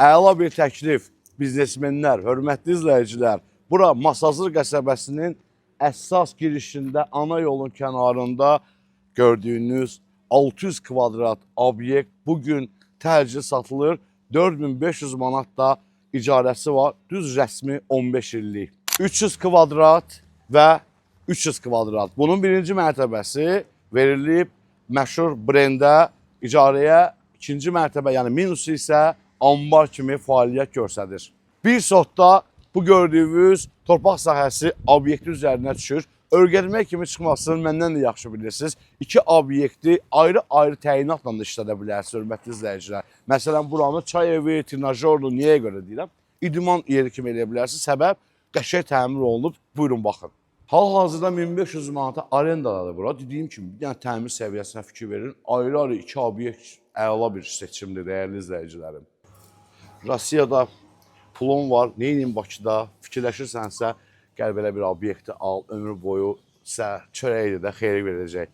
Əla bir təklif biznesmenlər, hörmətli izləyicilər. Bura Masazır qəsəbəsinin əsas girişində, ana yolun kənarında gördüyünüz 600 kvadrat obyekt bu gün təcili satılır. 4500 manat da icarəsi var. Düz rəsmi 15 illik. 300 kvadrat və 300 kvadrat. Bunun birinci mərtəbəsi verilib məşhur brendə icarəyə, ikinci mərtəbə, yəni minusu isə anbar kimi fəaliyyət göstərir. Bir sotda bu gördüyünüz torpaq sahəsi obyekti üzərinə düşür. Örgətmək kimi çıxmasını məndən də yaxşı bilirsiniz. İki obyekti ayrı-ayrı təyinatla da işlədə bilərsiniz, hörmətli izləyicilər. Məsələn, buranı çay evi, trenajorlu niyə görə deyirəm? İdman yeri kimi eləyə bilərsiniz. Səbəb qəşəng təmir olunub. Buyurun baxın. Hal-hazırda 1500 manata arendadır bura. Dediyim kimi, bir dənə təmir səviyyəsinə fikir verin. Ayrı-ayrı iki obyekt əla bir seçimdir, dəyərli izləyicilərim. Rusiyada pulun var, neyin Bakıda fikirləşirsənsə, gəl belə bir obyekti al, ömür boyu sənə çörəkdir də xeyir verəcək.